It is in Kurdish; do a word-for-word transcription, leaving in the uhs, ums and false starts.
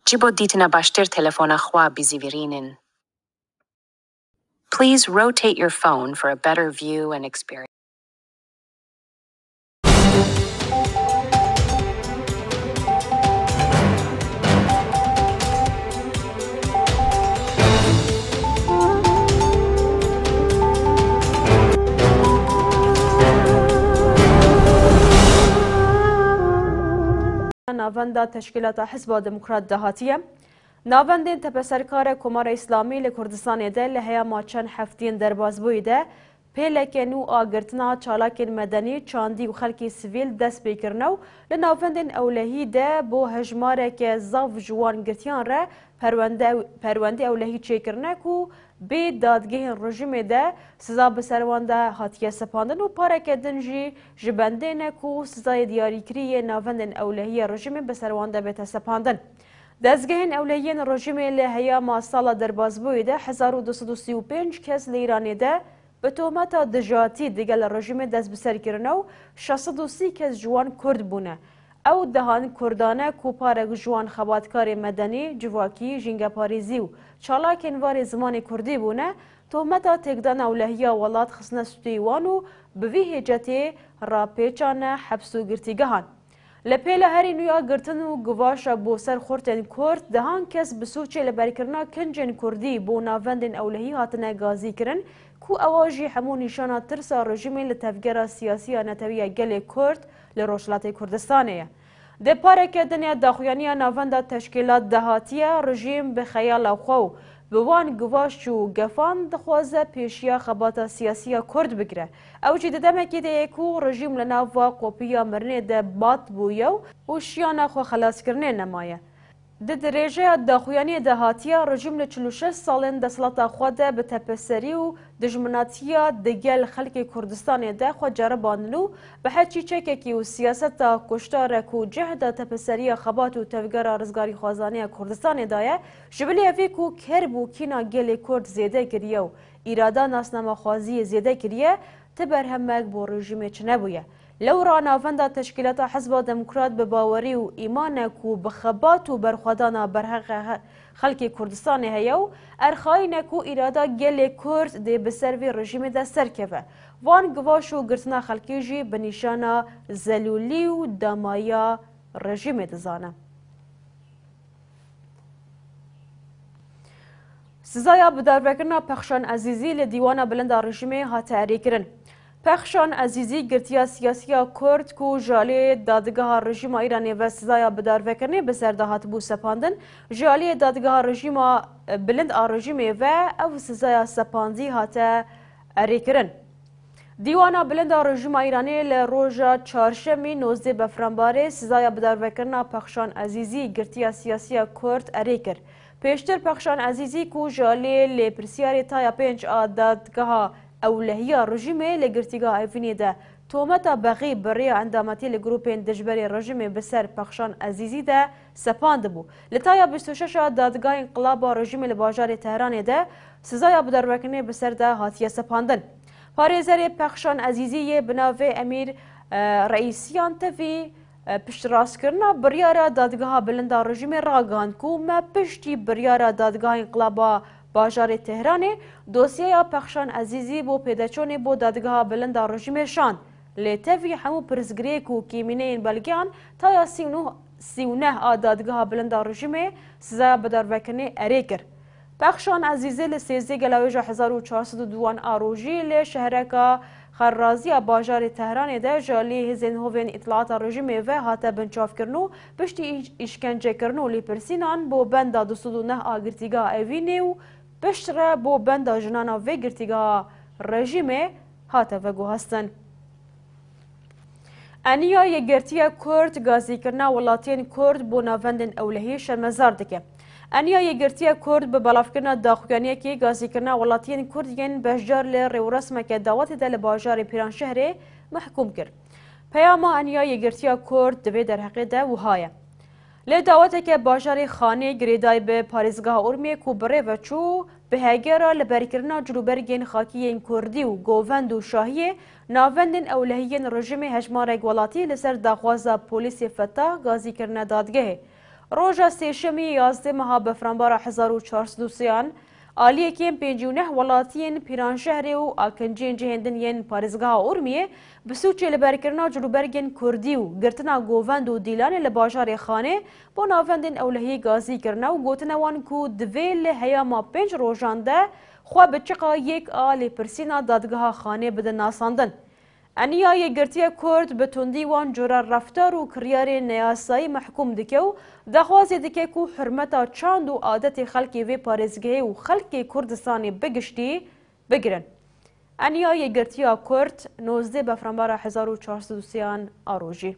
Ji bo dîtina baştir telefona xwe bizîvirînin. Please rotate your phone for a better view and experience. Navenda Teşkîlata Hizba Demokrat de hatiye. Navendên tepeserkare Komara Îslamî li Kurdistanê de li heyama çend heftiyên derbazbûyî de pêleke nû a girtina çalakên medenî, çandî û xelkê sivîl dest pê kirine û li navendên ewlehî de bo hejmareke zaf ji wan girtiyan re perwende, perwendê ewlehî çêkirine ku bê dadgehên rejîmê de siza bi ser wan de hatiye sepandin û pareke din jî ji bendê ne ku sizayê diyarîkirî yê navendên ewlehî yê rejîmê bi ser wan de bête sepandin. Dezgehên ewlehiyên rejîmê li heyama sala derbazbûyî de hezar û du sed û sî û pênc kes li Îranê de bi tometa dijatî digel rejîmê dest bi ser kirine û şeş sed û sî kes ji wan Kurd bûne. Ew dehan Kurdane ku parek ji wan xebatkarê medenî, civakî, jîngeparêzî û çalakên varê zimanê Kurdî bûne, tometa têkdana ewlehiya welat xistine stûyê wan û bi vî hêcetê rapêçane heps û girtîgehan. Li pêla herî nû ya girtin û givaşa bo ser xurtên Kurd, dehan kes bi sûcê liberkirina kincên Kurdî bo navendên ewlehî hatine gazîkirin, ku ewa jî hemû nîşana tirsa rejîmê li tevgera siyasî ya netewî ya gelê Kurd li Rojhilatê Kurdistanê ye. Di pareke din ya daxuyaniya navenda teşkîlat de hatiye, rejîm bi xeyala xwe û bi wan givaş û gefan dixwaze pêşiya xebata siyasî ya Kurd bigire. Ew jî di demekê de ye ku rejîm li nava qopiya mirinê de bat bûye û şiyana xwe xelaskirinê nemaye. Di dirêjeya daxuyaniyê de hatiye, rejîm li çil û şeş salên desthilata xwe de bi tepeserî û dijminatiya digel xelkê Kurdistanê de xwe ceribandin û bi heçî çekekî û siyaseta kuştarek û cehda tepeseriya xebat û tevgera rizgarîxwazanê ya Kurdistanê daye, ji bilî evî ku kerb û kîna gelê Kurd zêde kiriye û îrada nasnamexwaziyê zêde kiriye, ti berhemek bo rejîmê çinebûye. Lewra navenda Teşkîlata Hizba Demokrat bi bawerî û îman e ku bi xebat û berxwedana berheqê he-, xelkê Kurdistanê heye û erxayîn e ku îrada gelê Kurd dê bi ser vê rejîmê de serkeve. Van givaş û girtina xelkê jî bi nîşana zelûlî û damayiya rejîmê dizane. Sizaya bidarvekirina Pexşan Ezîzî li Dîwana Bilind a Rejîmê hate erêkirin. Pexşan Ezîzî girtiya siyasî ya Kurd ku ji aliyê dadgeha rejîma Îranê ve sizaya bidarvekirinê bi ser de hatibû sepandin, ji aliyê dadgeha rejîma, e, bilind a rejîmê ve ev sizaya sepandî hate erêkirin. Dîwana Bilind a Rejîma Îranê li roja çarşemî nozdeh Befranbarê sizaya bidarvekirina Pexşan Ezîzî girtiya siyasî ya Kurd erê kir. Pêştir Pexşan Ezîzî ku ji alî lêpirsiyarê taya pênc a dadgeha ewlehiya rejîmê li Girtîgeha Evînê de tometa bexî bi rêya endametî li grûpên dijberê rejîmê bi ser Pexşan Ezîzî de sepandibû. Li taya bîst û şeş a dadgeha înqilaba rejîmê li bajarê Tehranê de sizaya bidarvekirinê bi ser de hatiye sepandin. Parêzerê Pexşan Ezîzî yê bi navê Emîr, e, Reîsiyan tevî, e, piştrastkirina biryara Dadgeha Bilind a Rejîmê ragihand ku me piştî biryara Dadgeha Înqilaba Bajarê Tehranê dosyeya Pexşan Ezîzî bo pêdeçûnê bo Dadgeha Bilind a Rejîmê şand. Lê tevî hemû pirsgirêk û kêmîneyên belgeyan taya sî û neh, sî û neh a Dadgeha Bilind a Rejîmê sizaya bidarvekirinê erê kir. Pexşan Ezîzî li sêzdeh Gelawêja hezar û çar sed û duwan a rojî li şehreka Xerraziya bajarê Tehranê de ji alî hêzên hovên îtilata rejîmê ve hate binçavkirin û piştî îş-, îşkencekirin û lêpirsînan bo benda du sed û neh a Girtîgeha Evînê û piştre bo benda jinan a vê girtîgeha rejîmê hate veguhestin. Eniya Yekgirtiya Kurd gazîkirina welatiyên Kurd bo navendên ewlehî şermezar dike. Eniya Yekgirtiya Kurd bi belavkirina daxuyaniyekê gazîkirina welatiyên Kurd yên beşdar li rêwresmeke dawetê de li bajarê Pîranşehrê mehkûm kir. Peyama Eniya Yekgirtiya Kurd di vê derheqê de wiha ye. Li daweteke bajarê Xanê girêdayî bi parêzgeha Urmiyê ku bi rê ve çû, bi hêgera liberkirina cilûbergên xakî yên kurdî û govend û şahiyê navendên ewlehiyên rejîmê hejmarek welatî li ser daxwaza polîsê Fetah gazî kirine dadgehê. Roja sêşemî yazdeh meha befranbara hezar û çar sed û sêyan, aliyekên pêncî û neh welatiyên Pîranşehrê û akinciyên cihên din yên parêzgeha Urmiyê bi sûcê liberkirina cilûbergên kurdî û girtina govend û dîlanê li bajarê Xanê bo navendên ewlehiyê gazî kirine û gotine wan ku divê li heyama pênc rojan de xwe bi çiqa yek a lêpirsîna dadgeha Xanê bidin nasandin. Eniya Yekgirtiya Kurd bi tundî wan cure reftar û kiryarên neyasayî mehkûm dike û daxwazê dike ku hurmeta çand û adetê xelkê vê parêzgehê û xelkê Kurdistanê bi giştî bigirin. Eniya Yekgirtiya Kurd nozdeh befranbara hezar û çar sed û sêyan a rojî.